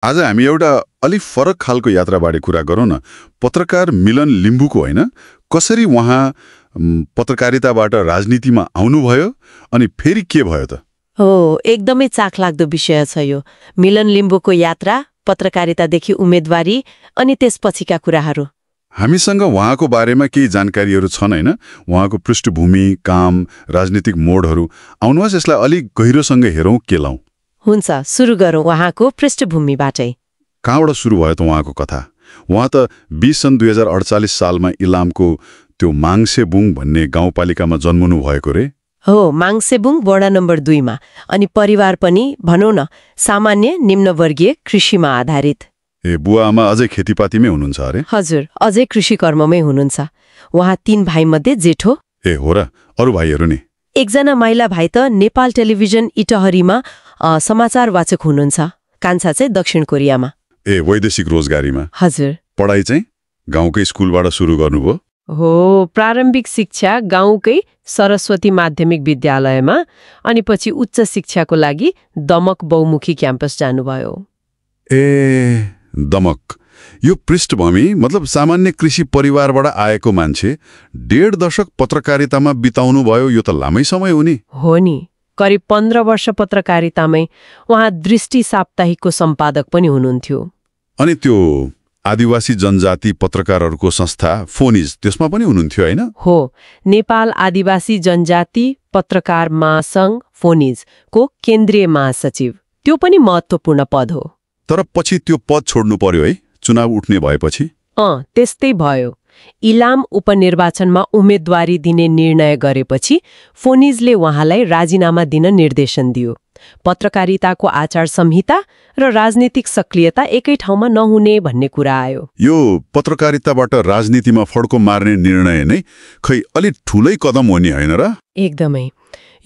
आज हामी एउटा अलिक फरक खालको यात्राबारे कुरा गरौँ न। पत्रकार मिलन लिम्बुको होइन, कसरी उहाँ पत्रकारिताबाट राजनीतिमा आउनुभयो अनि फेरि के भयो त? हो, एकदमै चाखलाग्दो विषय छ यो। मिलन लिम्बुको यात्रा, पत्रकारितादेखि उम्मेदवारी अनि त्यसपछिका कुराहरू। हामीसँग उहाँको बारेमा केही जानकारीहरू छन् होइन, उहाँको पृष्ठभूमि, काम, राजनीतिक मोडहरू। आउनुहोस् यसलाई अलिक गहिरोसँग हेरौँ, के लाउँ। हुन्छ, सुरु गरौँ उहाँको पृष्ठभूमिबाटै। कहाँबाट सुरु भयो त उहाँको कथा? उहाँ त 20 सन् 2048 सालमा इलामको त्यो माङसेबुङ भन्ने गाउँपालिकामा जन्मनु भएको रे? हो, माङसेबुङ वडा नम्बर 2 मा। अनि परिवार पनि भनौँ न सामान्य निम्नवर्गीय कृषिमा आधारित। ए, बुवा आमा अझै खेतीपातीमै हुनुहुन्छ अरे? हजुर, अझै कृषि कर्ममै हुनुहुन्छ। उहाँ 3 भाइमध्ये जेठो। ए हो र, अरू भाइहरू नि? एकजना माइला भाइ त नेपाल टेलिभिजन इटहरीमा समाचार वाचक हुनुहुन्छ। कान्छा चाहिँ दक्षिण कोरियामा। ए, वैदेशिक रोजगारीमा? हजुर। पढाइ चाहिँ गाउँकै स्कुलबाट सुरु गर्नुभयो? हो, प्रारम्भिक शिक्षा गाउँकै सरस्वती माध्यमिक विद्यालयमा, अनि पछि उच्च शिक्षाको लागि दमक बहुमुखी क्याम्पस जानुभयो। ए, दमक। यो पृष्ठभूमि मतलब सामान्य कृषि परिवारबाट आएको मान्छे 1.5 दशक पत्रकारितामा बिताउनु भयो, यो त लामै समय हो नि? हो नि, करिब 15 वर्ष पत्रकारितामै। उहाँ दृष्टि साप्ताहिकको सम्पादक पनि हुनुहुन्थ्यो। अनि त्यो आदिवासी जनजाति पत्रकारहरूको संस्था फोनिज, त्यसमा पनि हुनुहुन्थ्यो होइन? हो, नेपाल आदिवासी जनजाति पत्रकार महासंघ फोनिजको केन्द्रीय महासचिव। त्यो पनि महत्त्वपूर्ण पद हो। तर पछि त्यो पद छोड्नु पर्यो है, चुनाव उठ्ने भएपछि? त्यस्तै भयो। इलाम उपनिर्वाचनमा उम्मेदवारी दिने निर्णय गरेपछि फोनिजले उहाँलाई राजीनामा दिन निर्देशन दियो। पत्रकारिताको आचार संहिता र राजनीतिक सक्रियता एकै ठाउँमा नहुने भन्ने कुरा आयो। यो पत्रकारिताबाट राजनीतिमा फड्को मार्ने निर्णय नै खै अलि ठुलै कदम हो नि, होइन र? एकदमै।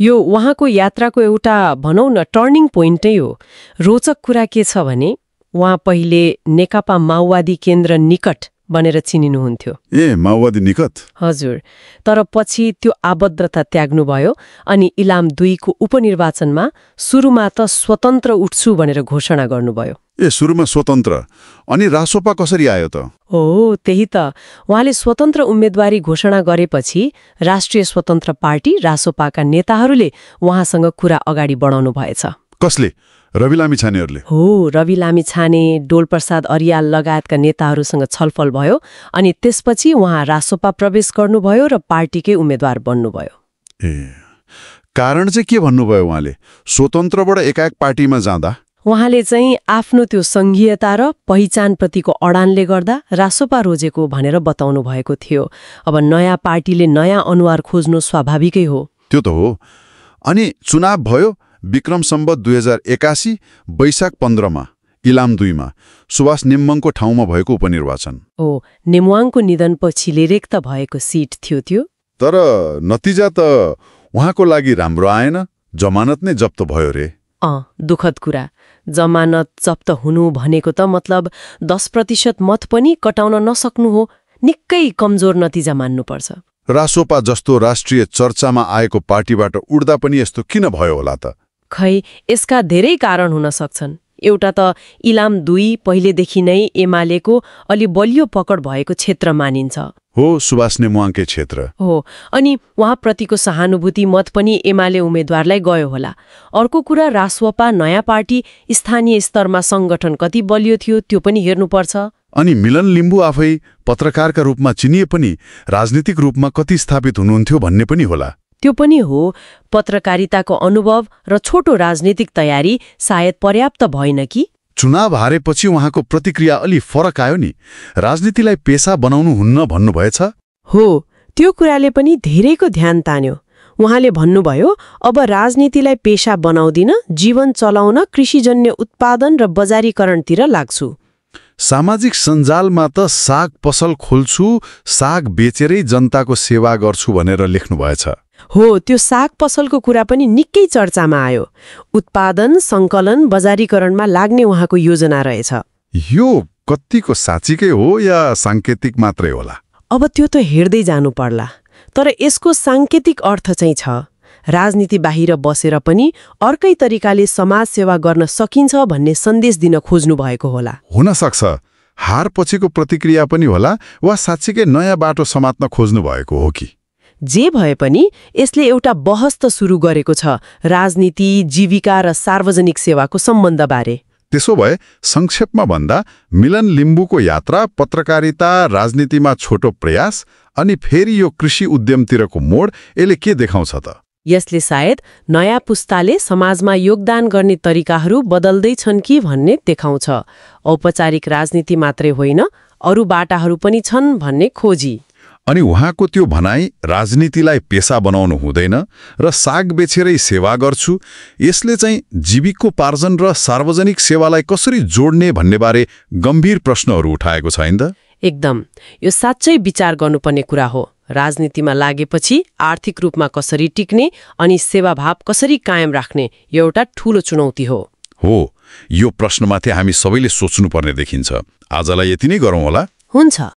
यो उहाँको यात्राको एउटा भनौँ न टर्निङ पोइन्टै हो। रोचक कुरा के छ भने उहाँ पहिले नेकपा माओवादी केन्द्र निकट बनेर चिनिनुहुन्थ्यो। ए, माओवादी निकट? हजुर। तर पछि त्यो आबद्धता त्याग्नुभयो अनि इलाम 2 को उपनिर्वाचनमा सुरुमा त स्वतन्त्र उठ्छु भनेर घोषणा गर्नुभयो। ए, सुरुमा स्वतन्त्र? अनि रासोपा कसरी आयो त? हो, त्यही त। उहाँले स्वतन्त्र उम्मेदवारी घोषणा गरेपछि राष्ट्रिय स्वतन्त्र पार्टी रासोपाका नेताहरूले उहाँसँग कुरा अगाडि बढाउनु भएछ। कसले? रवि लामिछानेहरूले? हो, रवि लामिछाने, डोलप्रसाद अर्याल लगायतका नेताहरूसँग छलफल भयो अनि त्यसपछि उहाँ रासोपा प्रवेश गर्नुभयो र पार्टीकै उम्मेद्वार बन्नुभयो। ए, कारण चाहिँ के भन्नुभयो उहाँले? स्वतन्त्रबाट एकाएक पार्टीमा जाँदा उहाँले चाहिँ आफ्नो त्यो संघीयता र पहिचानप्रतिको अडानले गर्दा रासोपा रोजेको भनेर बताउनु भएको थियो। अब नयाँ पार्टीले नयाँ अनुहार खोज्नु स्वाभाविकै हो। त्यो त हो। अनि चुनाव भयो विक्रम सम्वत 2081 वैशाख 15 मा इलाम 2 मा सुभाष नेम्वाङको ठाउँमा भएको उपनिर्वाचन। हो, नेम्वाङको निधनपछि रिक्त भएको सिट थियो त्यो। तर नतिजा त उहाँको लागि राम्रो आएन, जमानत नै जप्त भयो रे। दुखद कुरा। जमानत जप्त हुनु भनेको त मतलब 10% मत पनि कटाउन नसक्नु हो। निकै कमजोर नतिजा मान्नुपर्छ। रासोपा जस्तो राष्ट्रिय चर्चामा आएको पार्टीबाट उड्दा पनि यस्तो किन भयो होला त? खै, यसका धेरै कारण हुन सक्छन्। एउटा त इलाम 2 पहिलेदेखि नै एमालेको अलि बलियो पकड भएको क्षेत्र मानिन्छ। हो, सुभाष नेम्वाङकै क्षेत्र हो। अनि उहाँप्रतिको सहानुभूति मत पनि एमाले उम्मेद्वारलाई गयो होला। अर्को कुरा, रासोपा नयाँ पार्टी स्थानीय स्तरमा संगठन कति बलियो थियो त्यो पनि हेर्नुपर्छ। अनि मिलन लिम्बु आफै पत्रकारका रूपमा चिनिए पनि राजनीतिक रूपमा कति स्थापित हुनुहुन्थ्यो भन्ने पनि होला। त्यो पनि हो। पत्रकारिताको अनुभव र छोटो राजनीतिक तयारी सायद पर्याप्त भएन कि? चुनाव हारेपछि उहाँको प्रतिक्रिया अलि फरक आयो नि। राजनीतिलाई पेशा बनाउनु हुन्न भन्नुभएछ? हो, त्यो कुराले पनि धेरैको ध्यान तान्यो। उहाँले भन्नुभयो, अब राजनीतिलाई पेशा बनाउँदिन, जीवन चलाउन कृषिजन्य उत्पादन र बजारीकरणतिर लाग्छु। सामाजिक सञ्जालमा त साग पसल खोल्छु, साग बेचेरै जनताको सेवा गर्छु भनेर लेख्नुभएछ। हो, त्यो साग पसलको कुरा पनि निकै चर्चामा आयो। उत्पादन, सङ्कलन, बजारीकरणमा लाग्ने उहाँको योजना रहेछ। यो कतिको साँच्चीकै हो या साङ्केतिक मात्रै होला? अब त्यो त हेर्दै जानु पर्ला। तर यसको साङ्केतिक अर्थ चाहिँ छ। राजनीति बाहिर बसेर पनि अर्कै तरिकाले समाज सेवा गर्न सकिन्छ भन्ने सन्देश दिन खोज्नु भएको होला। हुन सक्छ हार पछिको प्रतिक्रिया पनि होला वा साँच्चीकै नयाँ बाटो समात्न खोज्नु भएको हो कि। जे भए पनि यसले एउटा बहस त सुरु गरेको छ राजनीति, जीविका र सार्वजनिक सेवाको सम्बन्धबारे। त्यसो भए संक्षेपमा भन्दा मिलन लिम्बुको यात्रा पत्रकारिता, राजनीतिमा छोटो प्रयास अनि फेरि यो कृषि उद्यमतिरको मोड यसले के देखाउँछ त? यसले सायद नयाँ पुस्ताले समाजमा योगदान गर्ने तरिकाहरू बदल्दैछन् कि भन्ने देखाउँछ। औपचारिक राजनीति मात्रै होइन, अरू बाटाहरू पनि छन् भन्ने खोजी। अनि उहाँको त्यो भनाई राजनीतिलाई पेशा बनाउनु हुँदैन र साग बेचेरै सेवा गर्छु, यसले चाहिँ जीविकोपार्जन र सार्वजनिक सेवालाई कसरी जोड्ने भन्नेबारे गम्भीर प्रश्नहरू उठाएको छैन त? एकदम। यो साँच्चै विचार गर्नुपर्ने कुरा हो। राजनीतिमा लागेपछि आर्थिक रूपमा कसरी टिक्ने अनि सेवाभाव कसरी कायम राख्ने यो एउटा ठूलो चुनौती हो। यो प्रश्नमाथि हामी सबैले सोच्नुपर्ने देखिन्छ। आजलाई यति नै गरौँ होला। हुन्छ।